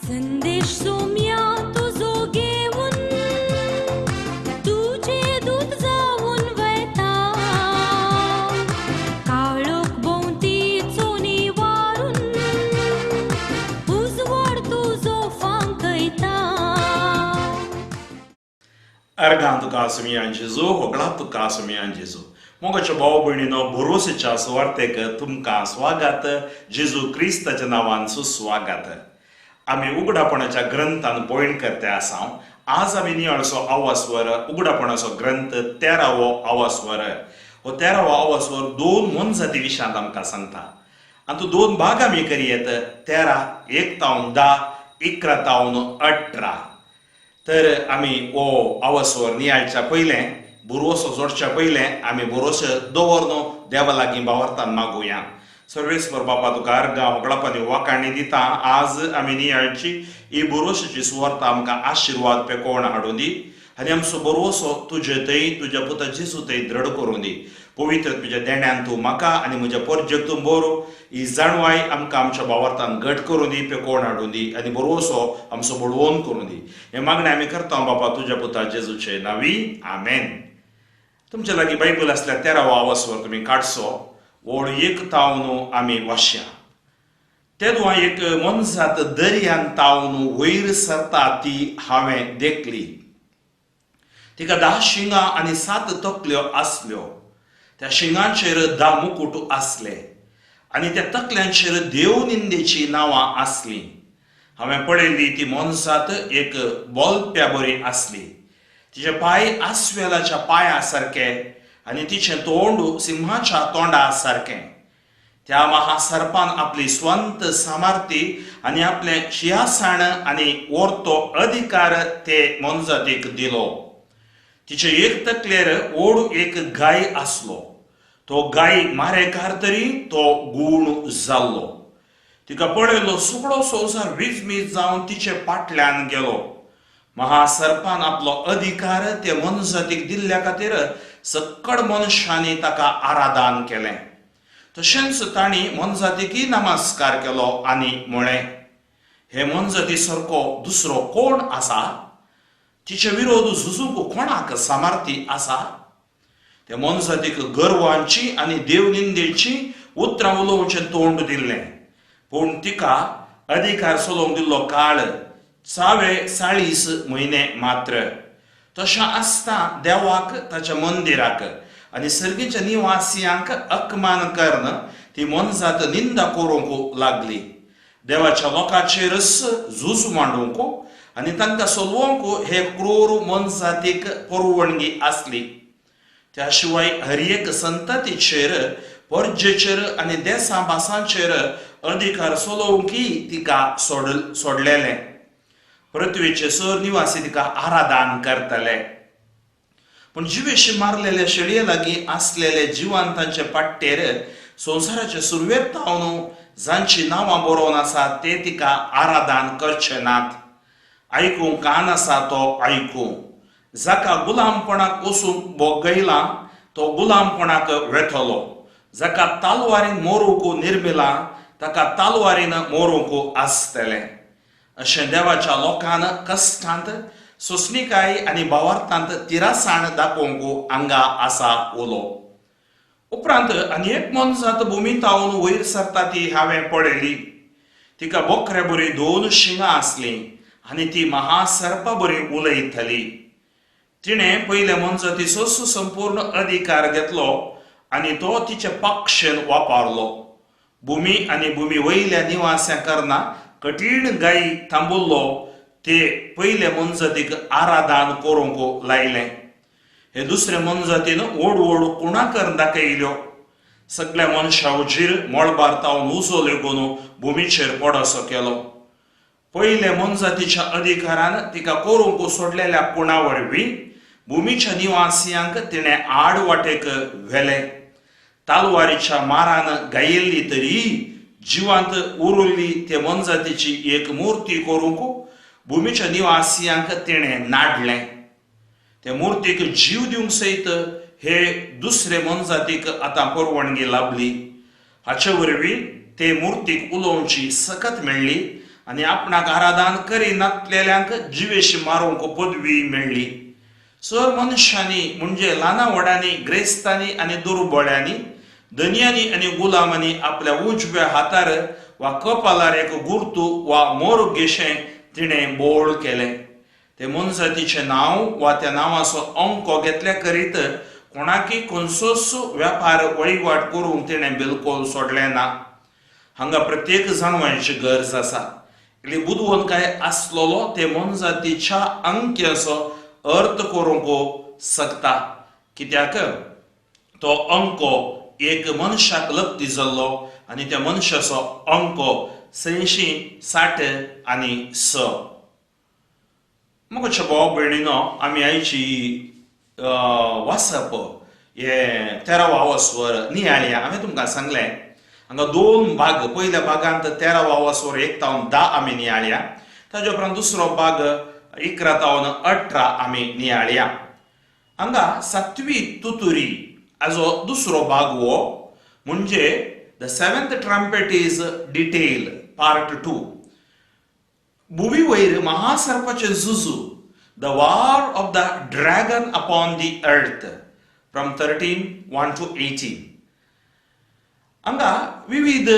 संदेश सोम्या तुजो घेवन तुजे दूत जावन वता काळोख भोंवतीचो निवारून उजवाड तुजो फांकयता. अर्घां तुका सुमयान जेजू, होगळा तुका सुमयान जेजू. मोगाच्या भाव भयणीनो, भरोसेच्या सुवार्तेक तुमकां स्वागत. जेजू क्रिस्ताच्या नांवान सुस्वागत. आमी उगडापणाच्या ग्रंथान भोयण करते आसा. आज आमी नियाळचो आवासवर उगडापणाचो ग्रंथ 13वो आवासवर. हो 13वो आवासवर दोन मोनजाती विशयांत आमकां सांगता आनी तो दोन भाग आमी करयेत, 13 1 तावन 10, 11 तावन 18. तर आमी हो आवासवर नियाळच्या पयलें, भरवसो जोडच्या पयलें आमी भरोसो दवरनो देवा लागीं बावरतान मागुया. सर्वेस्वर बापा, तुका अर्गां होगळापानी वाकाणी दिता. आज आमी नियाळची ही भरोशाची सुवार्ता आमकां आशिर्वाद पेकोवन हाडूं दी आनी आमचो भरवसो तुजे थंय, तुज्या पुता जेजू थंय दृढ करूं दी. पवित्र तुज्या देण्यान तूं म्हाका आनी म्हज्या परजेक तूं बरो ही जाणवाय आमकां आमच्या बावरतान घट करूं दी, पेकोवन हाडूं दी आनी भरवसो आमचो बळवोन करूं दी. हें मागणें आमी करता बापा तुज्या पुता जेजूचे नांवी, आमेन. तुमच्या लागीं बायबल आसल्यार 13वो आवासवर तुमी काडचो. ओळ 1 तावन आमी वाश्या. तेदवा एक मनजात दर्यान तावन वयर सरता ती हांवें देखली. तिका 10 शिंगां आनी 7 तकल्यो आसल्यो. त्या शिंगांचेर 10 मुकुट आसले आनी त्या तकल्यांचेर देवनिंदेची नांवां आसलीं. हांवें पळयली ती मनजात एक बोलप्या बरी आसली. तिचे पांय आस्वेलाच्या पांया सारके आनी तिचें तोंड सिंहाच्या तोंडा सारकें. त्या महासर्पान आपली स्वंत सामर्थी आनी आपलें शियासाण आनी ओर्तो अधिकार ते मोनजातीक दिलो. तिचे एक तकलेर ओड एक गाय आसलो. तो गाय मारेकार तरी तो गूण जाल्लो. तिका पळयलो सगळो संवसार विजमीत जावन तिचे फाटल्यान गेलो. महासर्पान आपलो अधिकार ते मोनजातीक दिल्ल्या खातीर सक्कड मनशांनी ताका आराधन केलें. तशेंच तांणी मोनजातीकय नमस्कार केलो आनी म्हळें, हे मोनजाती सारको दुसरो कोण आसा? तिचे विरोध झुजूंक कोणाक सामर्थ्य आसा? ते मोनजातीक गर्वांची आनी देवनिंदेची उतरां उलोवचें तोंड दिल्लें, पूण तिका अधिकार चलोवंक दिल्लो काळ 44 म्हयने मात्र. तशें आसता देवाक, ताच्या मंदिराक आनी सर्गीच्या निवासियांक अपमान करून ती मोनजात निंदा करूंक लागली. देवाच्या लोकांचेरच झूज मांडूंक आनी तांकां सोलोवंक हे क्रूर मोनजातीक परवणगी आसली. त्या शिवाय हर एक संततीचेर, परजेचेर आनी देसां भासांचेर अधिकार चलोवंकय तिका सोडलेलें. पृथ्वीचे सर निवासी तिका आराधन करतले. पूण जिवेशी मारलेले शेळये लागीं आसलेले जिवंतांचे पाट्टेर संवसाराचे सुरवेक तावन जांची नांवां बरोवन आसा ते तिका आराधन करचे नात. आयकूंक कान आसा तो आयकूं. जाका गुलामपणाक वचूंक बोगयला तो गुलामपणाक वेतलो. जाका तालवारीन मोरूंक निर्मिला ताका तालवारीन मोरूंक आसतलें. अशें देवाच्या लोकान कश्टांत, सोंसणीकाय आनी भावार्थांत तिरासाण दाखोवंक हांगा आसा उलो. उपरांत आनी एक मोनजात भुमी तावन वयर सरता ती हांवें पळयली. तिका बोकऱ्या बरी 2 शिंगां आसलीं आनी ती महासर्पा बरी उलयताली. तिणें पयले मोनजातीचो संपूर्ण अधिकार घेतलो आनी तो तिचे पक्षेन वापरलो. भुमी आनी भुमी वयल्या निवास्यां करना कठीण गाय थांबुल्लो ते पयले मोनजातीक आराधन करूंक लायलें. हे दुसरे मोनजातीन व्हड व्हड कुणा करून दाखयल्यो. सगळ्या मनशां उजीर मळबार तावन उजो लेगून भुमीचेर पडसो केलो. पयले मोनजातीच्या अधिकारान तिका करूंक सोडलेल्या कुणा वरवीं भुमीच्या निवासियांक तिणें आड वाटेक व्हेलें. तालवारीच्या मारान गायिल्ली तरी जिवांत उरुल्ली ते मोनजातीची एक मूर्ती करूंक भुमीच्या निवासियांक तिणें नाडलें. ते मूर्तीक जीव दिवंक सयत हे दुसरे मोनजातीक आतां परवणगी लाभली. हाचे वरवीं ते मूर्तीक उलोवची सकत मेळ्ळी आनी आपणाक आराधन करिनातलेल्यांक जिवेशी मारूंक पदवी मेळ्ळी. सर मनशांनी म्हणजे ल्हाना व्हडांनी, ग्रेस्तांनी आनी दुर्बळ्यांनी, धनयांनी आनी गुलामांनी आपल्या उजव्या हातार वा कपालार एक गुर्तू वा मोरगेशें तिणें बोळ केलें. ते मनजातीचें नांव वा त्या नांवाचो अंको घेतल्या करीत कोणाकी खंयचोच वेपार वहिवाट करूंक तिणें बिलकुल सोडलें ना. हांगा प्रत्येक जाणवायची गरज आसा. इल्ली बुदवंतकाय आसलेलो ते मनजातीच्या अंक्याचो अर्थ करूंक शकता, कित्याक तो अंको एक मनशाक लक्ती जाल्लो आनी त्या मनशाचो अंको 660 आनी 6. मगोच्या भाव भयणीनो, आमी आयची वाचप हे 13 वावस्वर नियाळया. हांवें तुमकां सांगलें हांगा दोन भाग. पयल्या भागांत 13 वावस्वर 1 तावन 10 आमी नियाळया. ताजे उपरांत दुसरो भाग 11 तावन 18 आमी नियाळया. हांगा 7वी तुतुरी हाजो दुसरो भाग हो म्हणजे the seventh trumpet is detail part 2. Bhuvi वयर महासर्पाचें झुजू, the war of the dragon upon the earth from 13:1 to 18. हांगा विविध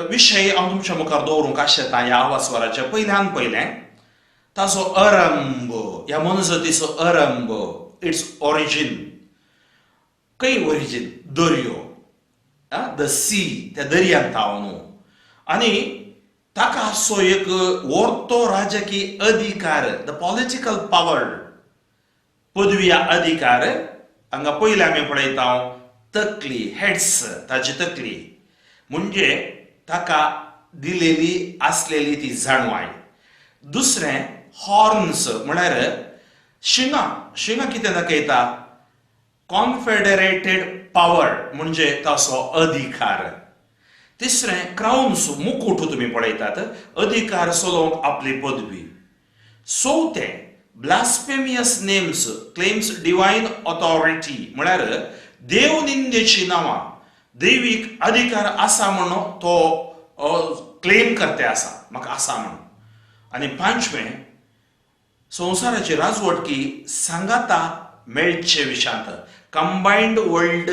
विशय हांव तुमच्या मुखार दवरूंक आशेता ह्या आवाजवराचे. पयल्यान पयलें ताचो अरंभ, ह्या मनजातीचो अरंभ, it's origin. खंय ओरिजीन? दर्यो, the C, त्या दर्यांत हांव न्हू. आनी ताका असो एक वर्तो राजकीय अधिकार, the political power, पदवी अधिकार. हांगा पयलें आमी पळयता तकली, हेड्स, ताजी तकली म्हणजे ताका दिलेली आसलेली ती जाणवाय. दुसरें हॉर्न्स म्हळ्यार शिंगां. शिंगां कितें दाखयता? कॉन्फेडरेटेड पावर म्हणजे ताचो अधिकार. तिसरें क्राउन्स, मुकुट तुमी पळयतात, अधिकार चलोवंक आपली पदवी. चवथें blasphemous names, claims divine authority म्हळ्यार देव निंदेची नांवां, दैवीक अधिकार आसा म्हणून तो क्लेम करते आसा, म्हाका आसा म्हणून. आनी पांचवें संवसाराची राजवटकी सांगाता मेळचे विशांत, कंबायन्ड वर्ल्ड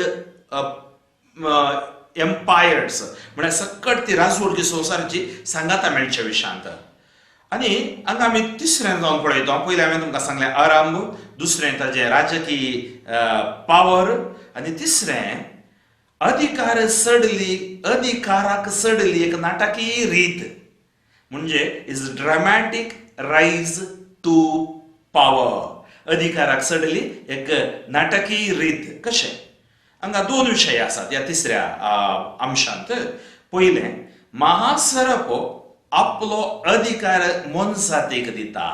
एम्पायर्स म्हळ्यार सकट ती राजवटकी संवसाराची सांगाता मेळचे विशांत. आनी हांगा आमी तिसरें जावन पळयता. पयलें हांवें तुमकां सांगलें आरंभ, दुसरें ताजें राजकीय पावर, आनी तिसरें अधिकार चडली, अधिकाराक चडली एक नाटकीय रीत म्हणजे is dramatic rise to power. अधिकाराक चडली एक नाटकीय रीत. कशें? हांगा दोन विशय आसात ह्या तिसऱ्या अंशांत. पयलें, महासर्प आपलो अधिकार मनजातीक दिता.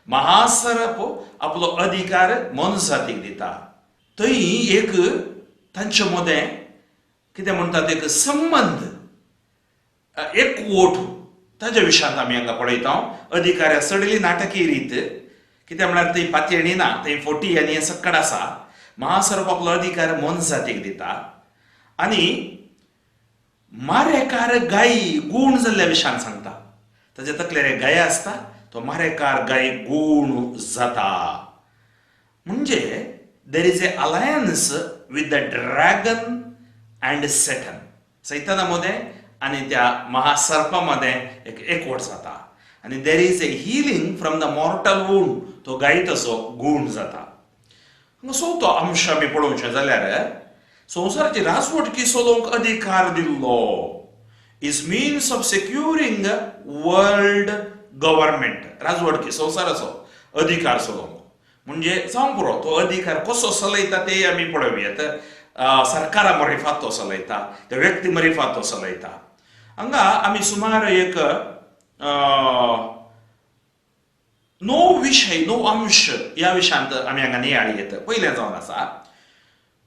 महासर्प आपलो अधिकार मनजातीक दिता. थंय एक तांचे मदें कितें म्हणटात एक संबंध, एकवट, ताज्या विशयांत आमी हांगा पळयता. अधिकाऱ्या चडली नाटकी रीत कितें म्हळ्यार थंय पातयेणी ना, थंय फोटी आनी हें सक्कड आसा. महासर्प आपलो अधिकार मनजातीक दिता. आनी मारेकार गायी गूण जाल्ल्या विशयान सांगता. ताच्या तकलेर एक गाय आसता, तो मारेकार गाय गूण जाता. म्हणजे there is a alliance with the dragon and Satan. सैताना मदें आनी त्या महासर्पा मदें एक एकवट जाता. आनी there is a healing from the mortal wound, तो गाय तसो गूण जाता. हांगा चवथो अंश आमी पळोवचें जाल्यार संवसाराची राजवटकी चलोवंक अधिकार दिल्लो is means of securing world government. राजवटकी संवसाराचो अधिकार चलोवंक म्हणजे जावंक पुरो, तो अधिकार कसो चलयता ते आमी पळोवया. सरकारा मरिफात तो चलयता, त्या व्यक्ती मरिफात तो चलयता. हांगा आमी सुमार एक 9 विशय, 9 अंश ह्या विशयांत आमी हांगा नियाळी येता. पयलें जावन आसा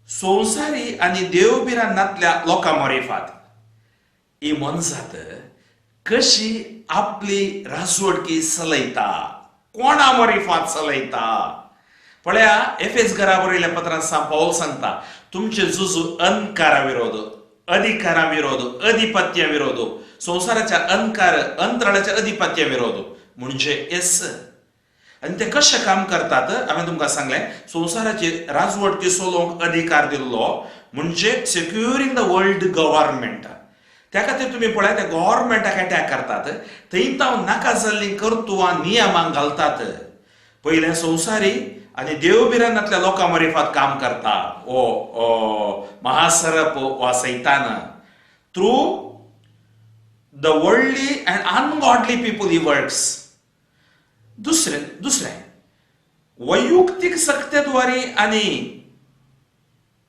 संवसारी आनी देवबिरां नातल्या लोकां मरिफात ही मनजात कशी आपली राजवटकी चलयता, कोणा मरिफात चलयता. पळया एफेस घरा बरयल्या पत्रांत सांत पावल सांगता, तुमचे झुजू अनकारा विरोध, अधिकारा विरोध, अधिपत्या विरोध, संवसाराच्या अंकार अंतराळाच्या अधिपत्या विरोध म्हणजे येस. आनी ते कशें काम करतात हांवें तुमकां सांगलें, संवसाराची राजवटकी चलोवंक अधिकार दिल्लो म्हणजे सेक्युरींग the world government. त्या खातीर तुमी पळयात ते गव्हर्मेंटाक अटॅक करतात, थंय तावन नाका जाल्लीं कर्तुवां नियमां घालतात. पयलें संवसारी आनी देवबिरांतल्या लोकां मरिफात काम करता ओ महासरप वा सैतान through the worldly and ungodly people he works. दुसरें दुसरें वैयुक्तीक सक्तेद्वारे आनी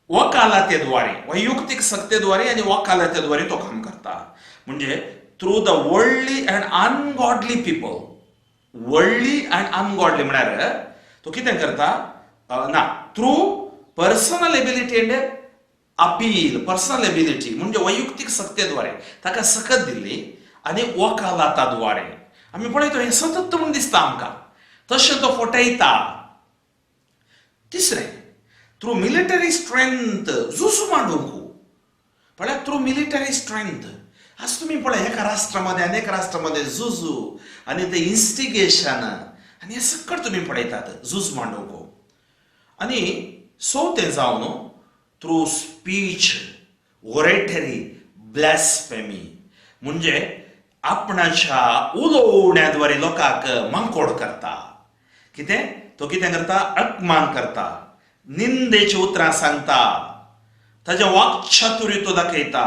वकालतेद्वारे, वैयुक्तीक सक्तेद्वारे आनी वकालतेद्वारे तो काम करता म्हणजे through the worldly and ungodly people. Worldly and ungodly म्हळ्यार तो कितें करता ना, through personal ability and appeal. Personal ability म्हणजे वैयुक्तीक सक्तेद्वारे ताका सकत दिल्ली आनी वकालताद्वारे आमी पळयता हें सतत म्हूण दिसता आमकां, तशें तो फटयता. तिसरें थ्रू मिलिटरी स्ट्रेंथ, झूज मांडूंक पळया, थ्रू मिलिटरी स्ट्रेंथ. आज तुमी पळय एका राष्ट्रामध्ये अनेक राष्ट्रामध्ये झुजू आनी ते इन्स्टिगेशन आनी हें सकट तुमी पळयतात झूज मांडूंक. आनी चवथें जावन थ्रू स्पीच ओरेटरी ब्लॅस्फेमी म्हणजे आपणाच्या उलोवण्याद्वारे लोकांक मांकोड करता. कितें तो कितें करता, अपमान करता, निंदेची उतरां सांगता, ताजें वाक्चातुर्य तो दाखयता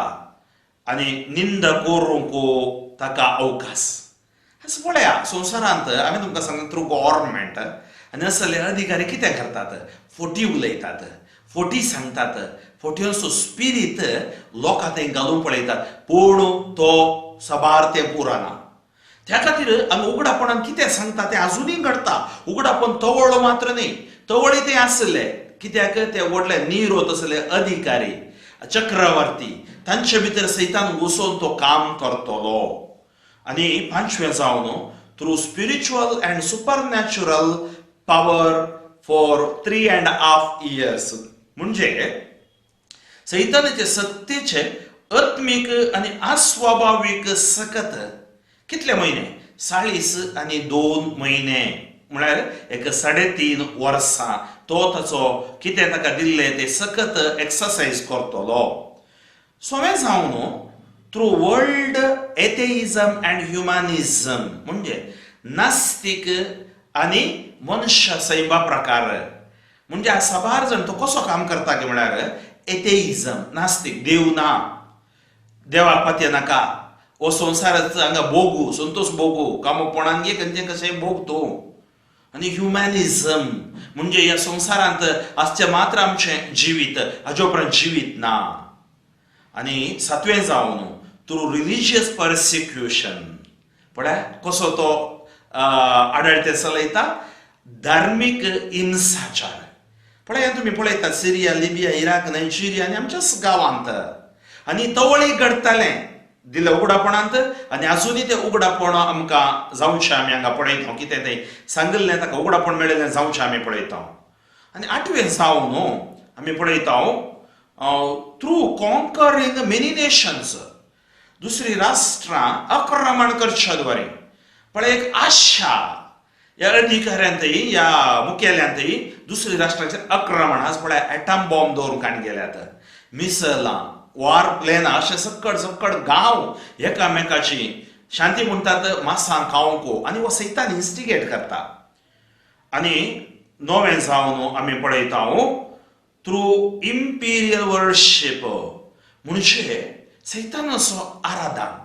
आनी निंदा करूंक ताका अवकाश. असो पळया संवसारांत हांवें तुमकां सांगलें थ्रू गव्हर्मेंट आनी असले अधिकारी कितें करतात, फोटी उलयतात, फोटी सांगतात, फोटयांचो स्पिरीत लोकां थंय घालूंक पळयतात, पूण तो साबार तें पुरना. त्या खातीर आमी उगडापणान कितें सांगता तें आजुनूय घडटा. उगडापण तवळो मात्र न्ही, तवळी ते आसले कित्याक ते व्हडले निरो तसले अधिकारी चक्रवर्ती तांचे भितर सैतान घुसोवन तो काम करतलो. आनी पांचवें जावन through spiritual and supernatural power for 3.5 years म्हणजे सैतानाचे सत्तेचे आत्मीक आनी अस्वाभावीक सकत कितले म्हयने, 40 आनी 2 म्हयने म्हळ्यार एक 3.5 वर्सां तो ताचो कितें ताका दिल्लें तें सकत एक्सरसायज करतलो. सवें जावन through world atheism and humanism म्हणजे नास्तीक आनी मनशा सैमा प्रकार म्हणजे साबार जाण तो कसो काम करता की म्हळ्यार एथेइझम नास्तीक, देव ना, देवाक पातये नाका, हो संवसाराचो हांगा भोगू, संतोष भोगू, कामपणान घे खंयचें कशें भोग तूं. आनी ह्युमॅनिझम म्हणजे ह्या संवसारांत आसचें मात्र आमचें जिवीत, हाजे उपरांत जिवीत ना. आनी सातवें जावन थ्रू रिलिजियस पर्सिक्युशन पळय कसो तो आडळते चलयता, धार्मीक हिंसाचार. पळय तुमी पळयतात सिरिया, लिबिया, इराक, नायजेरिया आनी आमच्याच गांवांत आनी तवळी घडटालें दिलें उगडापणांत आनी आजुनूय तें उगडापण आमकां जावचें आमी हांगा पळयता, कितें तें सांगिल्लें ताका उगडापण मेळिल्लें जावचें आमी पळयता. आनी आठवें जावन न्हू आमी पळयता थ्रू कॉन्करींग मेनी नेशन्स दुसरी राष्ट्रां आक्रमण करच्या द्वारे. पळय एक आशा ह्या अधिकाऱ्यांतय ह्या मुखेल्यांतय दुसरी राष्ट्रांचेर आक्रमण. आज पळय एटम बॉम्ब दवरून काण गेल्यात, मिसलां, वॉर प्लेनां, अशें सक्कड सक्कड गांव एकामेकाची शांती म्हणटात मासां खावंक आनी हो सैतान इन्स्टिगेट करता. आनी नवें जावन आमी पळयता थ्रू इम्पिरियल वर्शीप म्हणजे सैतानाचो आराधन.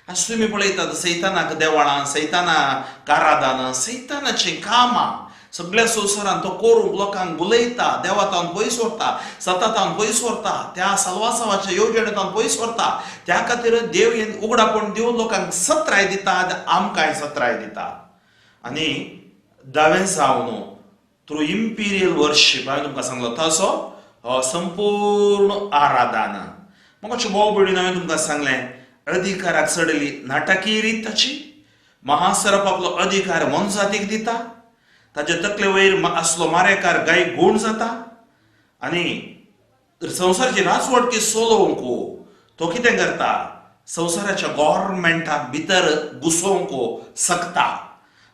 आज तुमी पळयतात सैतानाक देवळां, सैतानाक आराधन, सैतानाचीं कामां सगळ्या संवसारांत तो करूंक लोकांक बुलयता, देवातावन पयस व्हरता, सतातावन पयस व्हरता, त्या साल्वासावाच्या येवजणेतावन पयस व्हरता. त्या खातीर देव हें उगडापण दिवन लोकांक सत्राय दिता, आमकांय सत्राय दिता. आनी दावें जावन थ्रू इम्पिरियल वर्शीप हांवें तुमकां सांगलो तसो संपूर्ण आराधन. म्हाका भाव भयणीन हांवें तुमकां सांगलें अधिकाराक चडली नाटकी रीत ताची, महासरप आपलो अधिकार मनजातीक दिता, ताजे तकले वयर आसलो मारेकार गाय गूण जाता आनी संवसाराची राजवटकी चलोवंक तो कितें करता, संवसाराच्या गव्हर्मेंटाक भितर घुसोवंक शकता.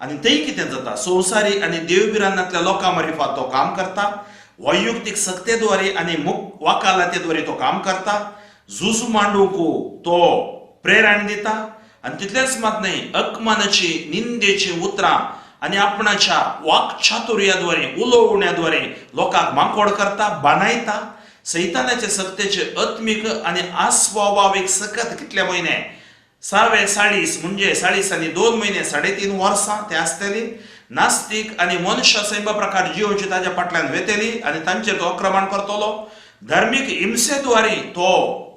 आनी थंय कितें जाता, संवसारी आनी देवबिरांतल्या लोकां मारिफात तो काम करता, वैयक्तीक सक्तेद्वारे आनी मुख वकालतेद्वारे तो काम करता, झूज मांडूंक तो प्रेरण दिता. आनी तितलेंच मात न्हय, अकमानाची निंदेची उतरां आनी आपणाच्या वाक्चातुर्याद्वारे उलोवण्याद्वारे लोकांक माकोड करता, बाणायता. सैतानाचे सक्तेचे आत्मीक आनी आस्वभावीक सकत कितले म्हयने, 40.25 म्हणजे 40 आनी 2 म्हयने, 3.5 वर्सां ते आसतली. नास्तीक आनी मनशा सैमा प्रकार जियोवचे ताज्या फाटल्यान वेतली आनी तांचेर तो आक्रमण करतलो. धार्मीक हिंसेद्वारे तो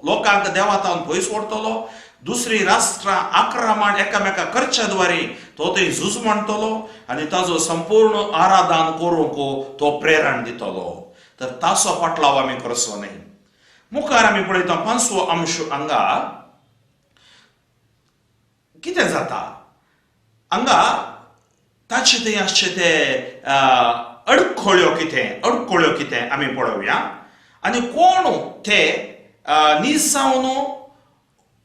लोकांक देवातावन पयस ओडटलो. दुसरी राष्ट्रां आक्रमण एकामेका करच्या द्वारे तो थंय झूज मांडटलो आनी ताजो संपूर्ण आराधन करूंक तो प्रेरण दितलो. तर ताचो फाटलाव आमी करचो न्हय. मुखार आमी पळयता पांचवो अंश. हांगा कितें जाता, हांगा ताचे थंय आसचे ते अडखळ्यो कितें, अडखळ्यो कितें आमी पळोवया आनी कोण ते नीज जावन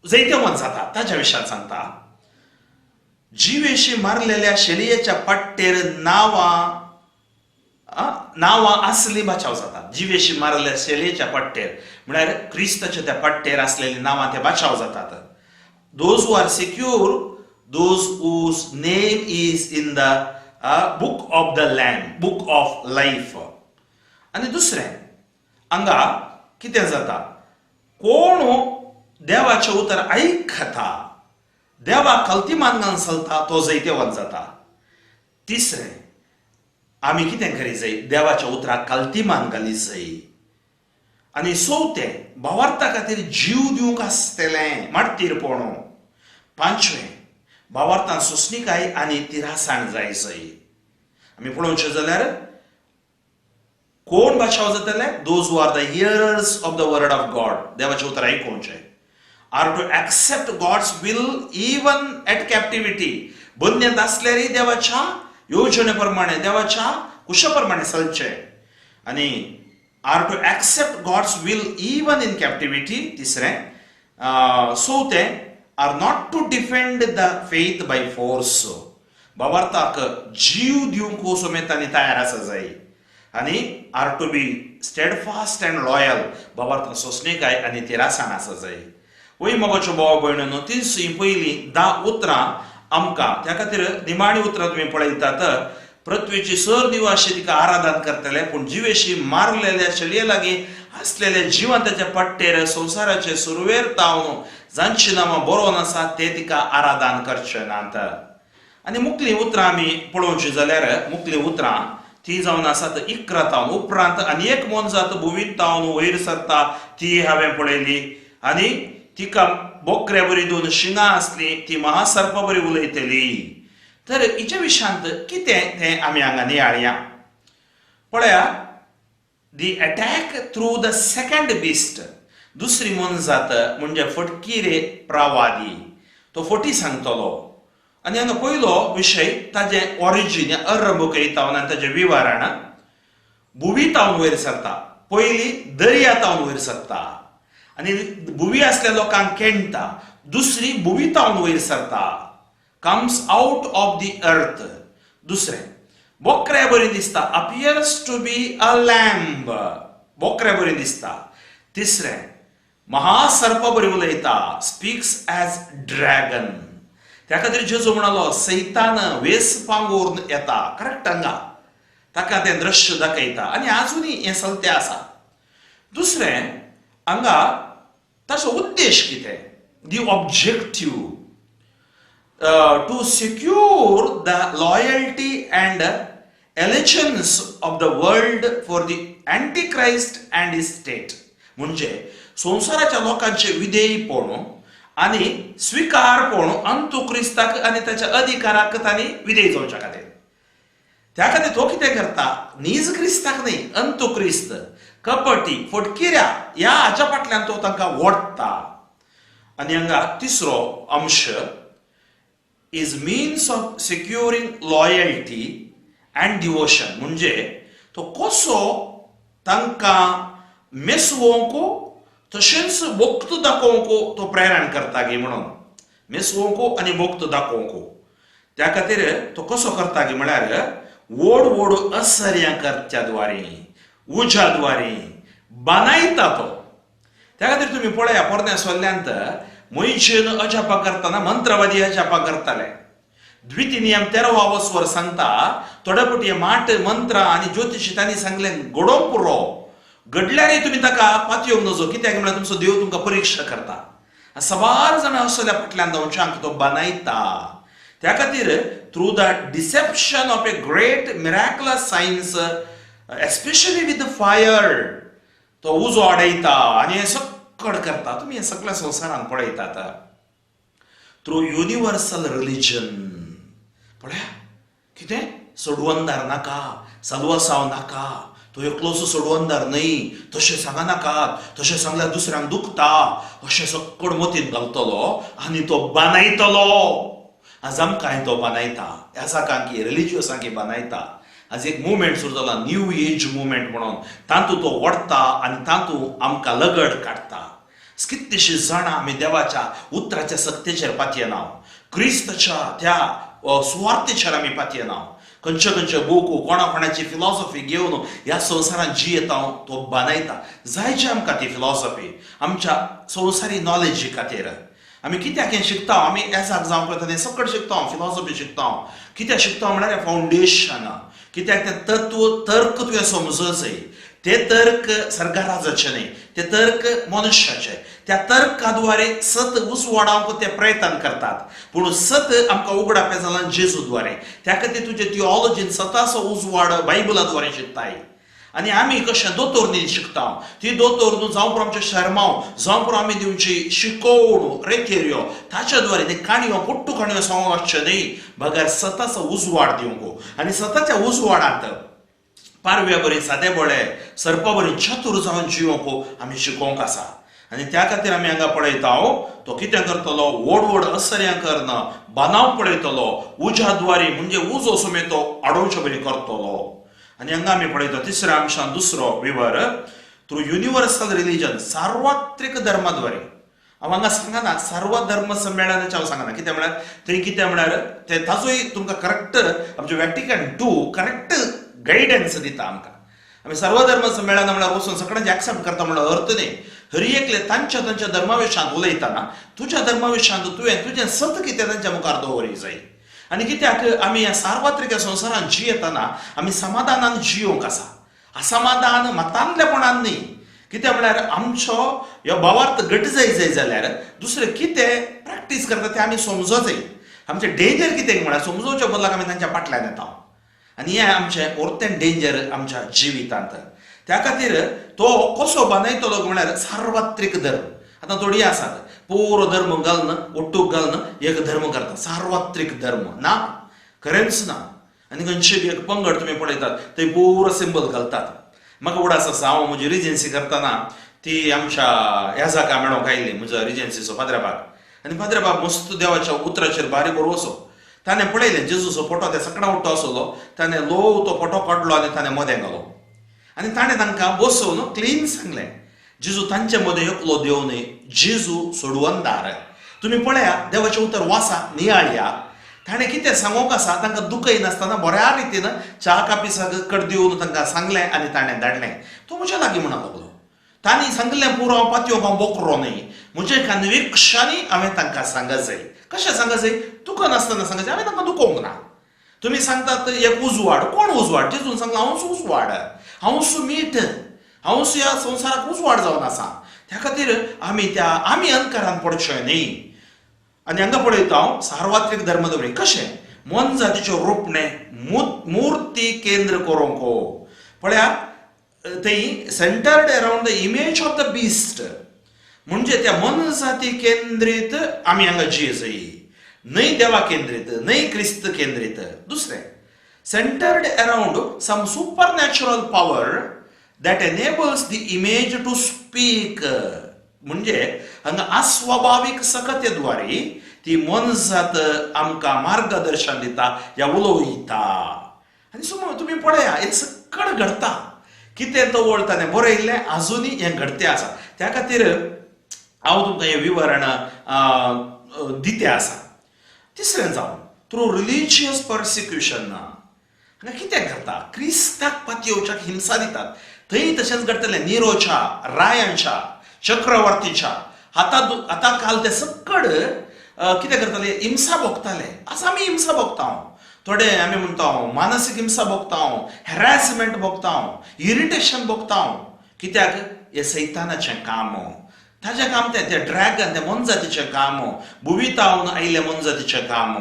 जैतवंत जाता ताच्या विशयान सांगता. जिवेशी मारलेल्या शेळयेच्या पट्टेर नांवां नांवां आसली बाचाव जातात. जिवेशी मारलेल्या शेळयेच्या पट्टेर म्हळ्यार क्रिस्ताच्या त्या पट्टेर आसलेली नांवां ते बाचाव जातात. Those who are secure, those whose name is in the book of the Lamb, book of life. आनी दुसरें हांगा कितें जाता, कोण देवाचें उतर आयकता, देवाक कल्ती मान चलता, तो जैतेवंत जाता. तिसरें, आमी कितें करी जाय, देवाच्या उतराक कल्तीमान घाली जाय. आनी चवथें, भावार्था खातीर जीव दिवंक आसतलें, मार्तीरपण. पांचवें, भावार्थान सोंसणीकाय आनी तिरासाण जाय जाय. आमी पळोवचें जाल्यार कोण बाचाव जातले? Those who are the hearers of the word of God, देवाचें उतर आयकुचें, are to accept God's will even at captivity. बंद्यांत आसल्यारय देवाच्या योजने प्रमाणे, देवाच्या कुशा प्रमाणे चलचें. आनी are to accept God's will even in captivity तिसरें. चवथें, are not to defend the faith by force. भावार्थाक जीव दिवंक समेत आनी तयार आसा जाय. आनी are to be steadfast and loyal. भावार्थान सोंसणीकाय आनी तिरासाण आसा जाय. वय मोगाच्यो भाव भयणीनो, तीं पयलीं 10 उतरां आमकां त्या खातीर निमाणी उतरां तुमी पळयतात. पृथ्वीची सर निवासी तिका आराधन करतले, पूण जिवेशी मारलेल्या शेळये लागीं आसलेल्या जिवंताच्या पट्टेर संवसाराचे सुरवेर तावन जांची नांवां बरोवन आसा ते तिका आराधन करचे नात. आनी मुखलीं उतरां आमी पळोवची जाल्यार, मुखलीं उतरां ती जावन आसात 11 तावन. उपरांत आनी एक मोनजात भुंयेंत तावन वयर सरता ती हांवें पळयली आनी तिका बोकऱ्या बरी दोन शिंगां आसली, ती महासर्पा बरी उलयतली. तर हिच्या विशयांत कितें तें आमी हांगा नियाळया. पळया, the attack through the second beast. दुसरी मोनजात म्हणजे फटकिरे प्रवादी, तो फटी सांगतलो. आनी हांगा पयलो विशय ताजें ऑरिजीन, आरंभ करीत आनी ताजें विवरण. भुंवी तावन वयर सरता, पयली दर्या तावन वयर सरता आनी भुंवी आसल्या लोकांक केणटा. दुसरी भुंवी तावन वयर सरता, comes out of the earth. दुसरें, बोकऱ्या बरी दिसता, appears to be a lamb, बोकऱ्या बरी दिसता. तिसरें, महासर्प बरी उलयता, स्पीक्स एज ड्रॅगन. त्या खातीर जेजू म्हणालो, सैतान वेस पांगूर येता. करेक्ट, हांगा ताका तें दृश्य दाखयता आनी आजुनूय हें चलतें आसा. दुसरें, हांगा ताचो उद्देश कितें? The objective, to secure the loyalty and allegiance of the world for the Antichrist and his state. म्हणजे संवसाराच्या लोकांचे विधेयपण आनी स्विकारपण अंतू क्रिस्ताक आनी ताच्या अधिकाराक तांणी विधेय जावच्या खातीर. त्या खातीर तो कितें करता, नीज क्रिस्ताक न्हय, अंतू क्रिस्त, कपटी, फटकिऱ्या ह्या हाच्या फाटल्यान तो तांकां ओडटा. आनी हांगा तिसरो अंश is means of securing loyalty and devotion. म्हणजे तो कसो तांकां मेसवोंक तशेंच वक्त दाखोवंक तो प्रेरण करता गी म्हणून मेसवंक आनी वक्त दाखोवंक. त्या खातीर तो कसो करता गी म्हळ्यार व्हड व्हड असर्यां करच्या द्वारे, उज्या द्वारे बानायता तो. त्या खातीर तुमी पळया पोरण्या सोल्ल्यांत मोयजेन अजापां करतना मंत्रवादी अजापां करताले. द्वितीय नियम 13 वसवर सांगता थोडे पटी माट मंत्रां आनी ज्योतिशी तांणी सांगलें घडोवंक पुरो, घडल्यारय तुमी ताका पातयेवंक नजो, कित्याक म्हळ्यार तुमचो देव तुमकां परिक्षा करता. सबार जाणां असल्या फाटल्यान धांवच्यांक तो बानायता. त्या खातीर through the deception of a great miraculous signs especially with fire तो उजो आडयता आनी हें सक्कड करता. तुमी हें सगळ्या संवसारान पळयतात. थ्रू युनिवर्सल रिलिजन पळया कितें सोडवंदार नाका, सालवासांव नाका, तो एकलोसो सोडवंदार न्हय, तशें सांगा नाकात, तशें सांगल्यार दुसऱ्यांक दुखता, अशें सक्कड मतींत घालतलो आनी तो बानायतलो. आज आमकांय तो बानायता, ह्या साकांकी रिलिजियसांकी बानायता. आज एक मुवमेंट सुरू जाला न्यू एज मुवमेंट म्हणून, तातूंत तो ओडटा आनी तातूंत आमकां लगड काडटा. कितलीशीं जाणां आमी देवाच्या उतराच्या सक्तेचेर पातयेना, क्रिस्ताच्या त्या सुवार्थेचेर आमी पातयेना. खंयचे खंयचे बूक कोणा कोणाची फिलॉसॉफी घेवन ह्या संवसारांत जियेता तो बानायता. जायची आमकां ती फिलॉसॉफी आमच्या संवसारी नॉलेजी खातीर. आमी कित्याक हें शिकता, आमी एजाक जावंक वता तें सकट शिकता, फिलॉसॉफी शिकता. कित्याक शिकता म्हळ्यार फावंडेशन, कित्याक तें तत्व तर्क तुवें समजूंक जाय. ते तर्क सरकाराचे न्हय, ते तर्क मनुष्याचे. त्या तर्काद्वारे सत उजवाडावंक ते प्रयत्न करतात, पूण सत आमकां उगडापें जालां जेजू द्वारे. त्या खातीर तुजे थियोलॉजीन सताचो उजवाड बायबला द्वारे शिकताय. आनी आमी कशें दोतोरनी शिकता, ती दोतोर न्हू जावं पुरो आमचें शर्मांव, जावं पुरो आमी दिवची शिकोवण रेखेऱ्यो, ताच्या द्वारे ते काणयो पोट्टू काणयो सांगूंक आसच्यो न्हय, बगर सताचो उजवाड दिवंक. आनी सताच्या उजवाडांत पारव्या बरी सादे बळे सर्पा बरी चतुर जावन जिवंक आमी शिकोवंक आसा. आनी त्या खातीर आमी हांगा पळयता तो कितें करतलो, व्हड व्हड असर्यां करन बानाव पळयतलो, उज्या द्वारे म्हणजे उजो समेत तो आडोवचे बरी करतलो. आनी हांगा आमी पळयता तिसऱ्या अंशान दुसरो विवर थ्रू युनिवर्सल रिलिजन सार्वत्रिक धर्माद्वारे. हांव हांगा सांगना सर्वधर्म संमेळनाचें हांव सांगना, कितें म्हळ्यार थंय कितें म्हळ्यार ते ताजोय तुमकां करेक्ट आमचें वॅटिकन 2 करेक्ट गायडन्स दिता आमकां. आमी सर्वधर्म संमेळना म्हळ्यार वचून सगळ्यांचे एक्सेप्ट करता म्हळ्यार अर्थ न्ही. हर एकले तांच्या तांच्या धर्माविशांत उलयतना तुज्या धर्माविशांत तुवें तुजें सत कितें तांच्या मुखार दवरी जाय. आनी कित्याक आमी ह्या सार्वत्रिक संवसारांत जियेतना आमी समाधानान जियोंक आसा, असमाधान मतांतलेपणान न्ही. कित्याक म्हळ्यार आमचो ह्यो भावार्थ घट जाय जाय जाल्यार दुसरें कितें प्रॅक्टीस करता तें आमी समजो जाय. आमचें डेंजर कितें म्हळ्यार समजोवच्या बदलाक आमी तांच्या फाटल्यान येता आनी हें आमचें ओर्तें डेंजर आमच्या जिवितांत. त्या खातीर तो कसो बांदयतलो म्हळ्यार सार्वत्रिक धर्म. आतां थोडीं आसात पुरो धर्म घालून ओट्टूक घालून एक धर्म करता, सार्वत्रिक धर्म ना, खरेंच ना. आनी खंयचे बी एक पंगड तुमी पळयतात थंय पुरो सिंबल घालतात. म्हाका उडास आसा हांव म्हजी रिजन्सी करतना ती आमच्या ह्या मेळोंक आयिल्ली म्हज्या रिजन्सीचो पाद्रेबाब. आनी पाद्रेबाब मस्त देवाच्या उतराचेर बारीक बरो. ताणें पळयलें जेजूचो फोटो त्या सकडां उठ्ठो आसलो, ताणें ल्हव तो फोटो काडलो आनी ताणें मदें घालो आनी ताणें तांकां बसोवन क्लीन सांगलें जेजू तांचे मदें एकलो देव न्हय, जेजू सोडवंदार. तुमी पळया देवाचें उतर वासा नियाळया. ताणें कितें सांगूंक आसा तांकां दुखयनासतना बऱ्या रितीन च्या कापिसाक कड दिवन तांकां सांगलें आनी ताणें धाडलें. तो म्हज्या लागीं म्हणूंक लागलो तांणी सांगलें पुरो हांव पातयोंक हांव बोकरो न्हय, म्हजे कन्विक्षांनी हांवें तांकां सांगत जाय. कशें सांगत जाय, दुखनासतना सांगत जाय, हांवें तांकां दुखोवंक ना. तुमी सांगतात एक उजवाड, कोण उजवाड? जेजून सांगलां हांवूच उजवाड, हांवूच मीठ, हांवूच ह्या संवसाराक उजवाड जावन आसा. त्या खातीर आमी त्या आमी अंधकारान पडचे न्ही. आनी हांगा पळयता हांव सार्वत्रिक धर्म दवरी कशें मोनजातीचें रोपणें मूर्ती केंद्र करूंक पळया थंय centred around the image of the beast म्हणजे त्या मोनजाती केंद्रीत आमी हांगा जिये न्हय, देवा केंद्रीत न्हय, क्रिस्त केंद्रीत. दुसरें centred around some supernatural power that enables the image to speak म्हणजे हांगा अस्वाभावीक सकतेद्वारे ती मोनजात आमकां मार्गदर्शन दिता या उलोयता. आनी सुमार तुमी पळया हें सकड घडता. कितें तवळ ताणें बरयल्लें आजुनूय हें घडतें आसा. त्या खातीर हांव तुमकां हें विवरण दितें आसा. तिसरें जावन थ्रू रिलिजियस पर्सिक्युशन. हांगा कितें घडटा, क्रिस्ताक पातयेवच्याक हिंसा दितात. थंय तशेंच घडटलें निरोच्या, रायांच्या, चक्रवर्तीच्या हाता काल ते सक्कड कितें करताले, हिंसा भोगताले. आज आमी हिंसा भोगता, थोडे आमी म्हणटा मानसीक हिंसा भोगता, हॅरासमेंट भोगता, इरिटेशन भोगता. कित्याक हें सैतानाचें काम, ताजें काम तें, तें ड्रॅगन, तें मोनजातीचें काम, भुवितावन आयिल्लें मोनजातीचें काम.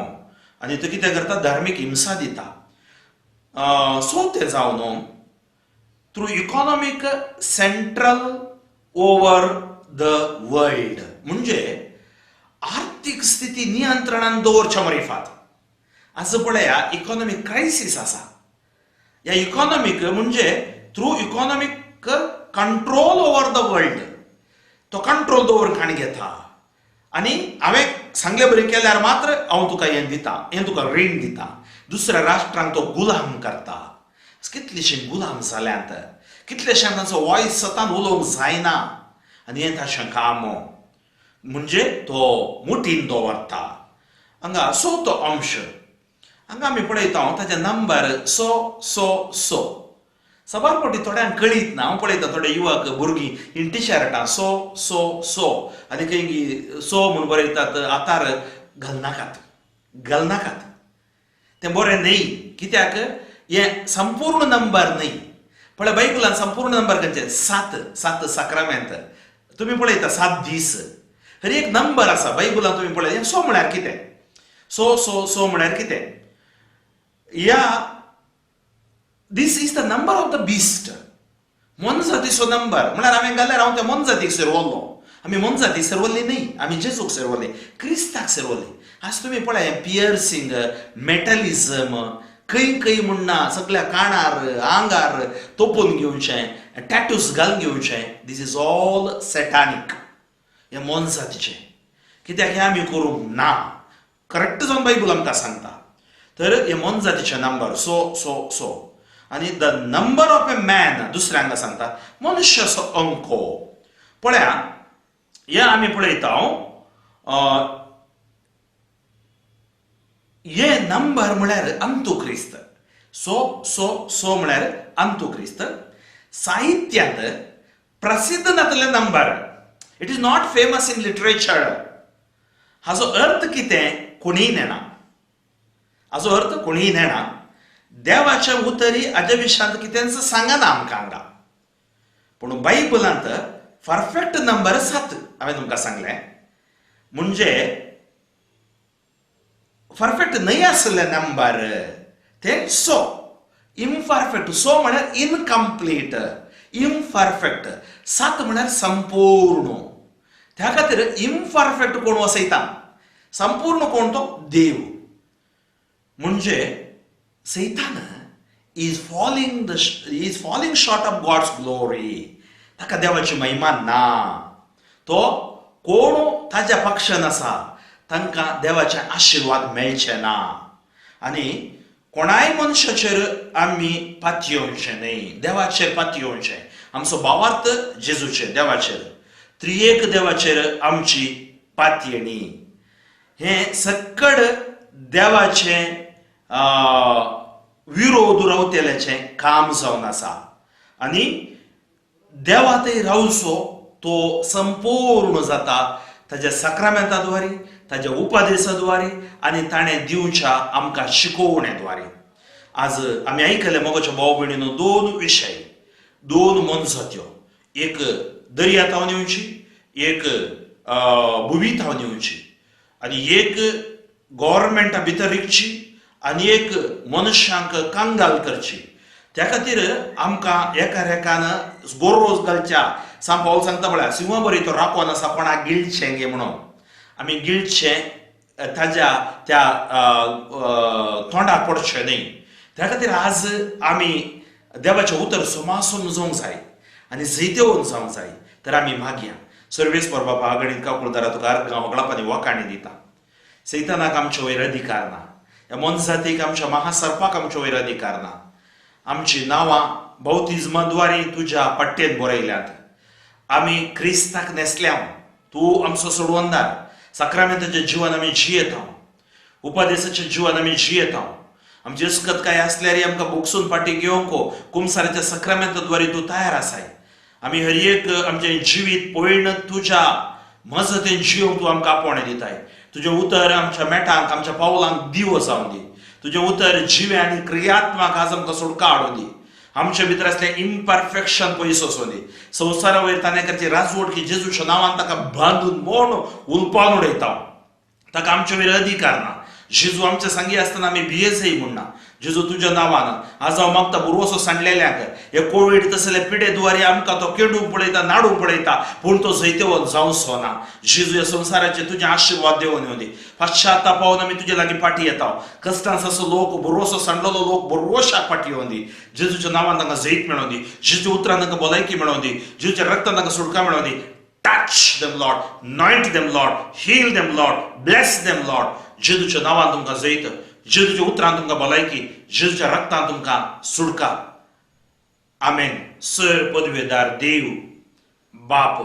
आनी तो कितें करता, धार्मीक हिंसा दिता. चवथें जावन through economic central over the world, म्हणजे आर्थीक स्थिती नियंत्रणान दवरच्या मरिफात. आज पळया इकॉनॉमीक क्रायसीस आसा. ह्या इकॉनॉमीक म्हणजे through economic control over the world, तो कंट्रोल दवरून काणी घेता. आनी हांवें सांगले बरी केल्यार मात्र हांव तुका हें दिता, हें तुका रीण दिता. दुसऱ्या राष्ट्रांक तो गुलाम करता. कितलेशे गुलाम जाल्यात, कितलेशे तांचो वॉयस सतान उलोवंक जायना. आनी हें ताचें काम, म्हणजे तो मुठीन दवरता. हांगा चवथो अंश हांगा आमी पळयता, ताचे नंबर स स स. साबार फावटी थोड्यांक कळीत ना. हांव पळयता थोडे युवक भुरगीं हीं टिशर्टां स स स आनी खंय स म्हूण बरयतात, हातार घालनाकात, घालनाकात, तें बरें न्हय. कित्याक हें संपूर्ण नंबर न्हय. पळय बायबलान संपूर्ण नंबर खंयचे, सात, सात साक्रामेंत तुमी पळयता, 7 दीस, हर एक नंबर आसा बायबलान. तुमी पळयता स म्हळ्यार कितें, स स स म्हळ्यार कितें. ह्या this is the number of the beast, मोनजातीचो number. म्हळ्यार हांवें घाल्यार हांव त्या मोनजातीक सेरवल्लो. आमी मोनजातीक सेरवल्ली न्हय, आमी जेजूक सेरवल्ले, क्रिस्ताक सेरवल्ले. आज तुमी पळय पियर्सिंग, मेटलिझम, खंय खंय म्हणना सगळ्या काणार आंगार तोपून घेवचें, टॅटूस घालून घेवचें. This is all satanic, हें मोनजातीचें. कित्याक हें आमी करूंक ना, करेक्ट जावन बायबल आमकां सांगता. तर हे मोनजातीचे नंबर स स स. आनी the number of a man दुसऱ्या हांगा सांगता मनुष्याचो अंको. पळया हे आमी पळयता, हे नंबर म्हळ्यार अंतुक्रिस्त. स स स म्हळ्यार अंतुक्रिस्त. साहित्यांत प्रसिद्ध नातले number, it is not famous in literature. हाजो अर्थ कितें कोणीय नेणा, हाजो अर्थ कोणीय नेणा. देवाच्या उतरी हाज्या विशयांत कितेंच सांगना आमकां हांगा. पूण बायबलांत परफेक्ट नंबर 7 हांवें तुमकां सांगलें, म्हणजे परफेक्ट न्हय आसले नंबर ते स, इम्परफेक्ट. स म्हळ्यार इनकम्प्लीट, इम्परफेक्ट. 7 म्हळ्यार संपूर्ण. त्या खातीर इम्परफेक्ट कोण वसयता, संपूर्ण कोण, तो देव. म्हणजे सैतान is falling short of God's glory. ताका देवाची महिमा ना. तो कोण ताज्या पक्षान आसा तांकां देवाचे आशिर्वाद मेळचे ना. आनी कोणाय मनशाचेर आमी पातयेवचें न्हय, देवाचेर पातयेवचें. आमचो भावार्थ जेजूचेर, देवाचेर, त्रिएक देवाचेर आमची पातयेणी. हें सक्कड देवाचें विरोध रावतल्याचें काम जावन आसा. आनी देवा थंय रावचो तो संपूर्ण जाता ताज्या साक्रामेंता द्वारे, ताज्या उपदेसा द्वारे आनी ताणें दिवच्या आमकां शिकोवणे द्वारे. आज आमी आयकले मोगाच्या भाव भयणीनो 2 विशय, 2 मोनजात्यो, एक दर्या थावन येवची, एक भुमी थावन येवची, आनी एक गव्हर्मेंटा भितर रिगची आनी एक मनशांक कंगाल करची. त्या खातीर आमकां एकामेकान गोरोज घालच्या. सांग पावल सांगता पळया, सिंहा बरी तो राखोन आसा कोणाक गिळचें गे म्हणून. आमी गिळचें ताज्या त्या तोंडाक पडचें न्हय. त्या खातीर आज आमी देवाचें उतर समा समजूंक जाय आनी जैतेवन जावंक जाय. तर आमी मागया. सर्वेस्पर बापा, अगणीत काकुळदारा तुका अर्गां होगळापानी वाकाणी दिता. सैतानाक आमचे वयर अधिकार ना, ह्या मोनजातीक, आमच्या महासर्पाक आमचे वयर अधिकार ना. आमची नांवां बाप्तिज्माद्वारे तुज्या पट्टेंत बरयल्यात. आमी क्रिस्ताक न्हेसल्या. तूं आमचो सोडवणदार. साक्रामेंताचें जिवन आमी जियेता, उपदेसाचें जिवन आमी जियेता. आमची अस्कत काय आसल्यार आमकां बोगसून फाटीं घेवंक कुमसाराच्या साक्रामेंताद्वारे तूं तयार आसाय. आमी हर एक आमचें जिवीत पळयन तुज्या मजतीन जिवंक तूं आमकां आपोवणें दिताय. तुजें उतर आमच्या मेटांक, आमच्या पावलांक दिवो जावन दी. तुजें उतर जिवें आनी क्रियात्मक आज आमकां सोडका हाडून दी. आमच्या भितर आसलें इम्परफेक्शन पयस वचूं दी. संवसारा वयर ताणें करची राजवटकी जेजूच्या नांवान ताका बांदून मोण उलपावन उडयता. ताका आमचे वयर अधिकार ना. जेजू आमच्या सांगी आसतना आमी भियेजय म्हूण ना. जेजू तुज्या नांवान आज हांव मागता बुरवसो सांडलेल्यांक हे कोवीड तसले पिडे द्वारे आमकां तो केडूंक पळयता, नाडूंक पळयता, पूण तो जैतेवंत जावचो ना. जेजू, ह्या संवसाराचे तुजे आशिर्वाद देवून येवं दी. पश्चाताप पावून आमी तुजे लागीं फाटीं येता. कश्टांस असो लोक, बुरवसो सांडलेलो लोक बुरवशाक फाटीं येवं दी. जेजूच्या नांवान तांकां जैत मेळोवन दी. जेजूच्या उतरान तांकां भलायकी मेळोवन दी. जेजूच्या रक्तान तांकां सुटका मेळोवन दी. Touch them, Lord. Anoint them, Lord. Heal them, Lord. Bless them, Lord. जेजूच्या नांवान तुमकां जैत, जेजूच्या उतरान तुमकां भलायकी, जेजूच्या रक्तान तुमकां सुटका. आमेन. सर पदवेदार देव बाप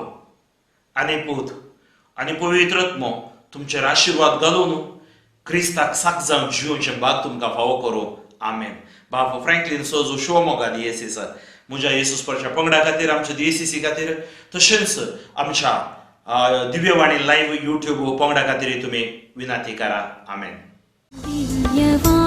आनी पूत आनी पवित्र आत्मो तुमचेर आशिर्वाद घालून क्रिस्ताक साक जावन जिवचें भाग तुमकां फावो करूं. आमेन. बाप फ्रँकलीन सोजू, शिवमोगा दियेसीस, म्हज्या येसूस परच्या पंगडा खातीर, आमच्या दियेसीसी खातीर, तशेंच आमच्या दिव्यवाणी लायव्ह युट्यूब पंगडा खातीर तुमी विनंती करा. आमेन. दिव्यवाणी.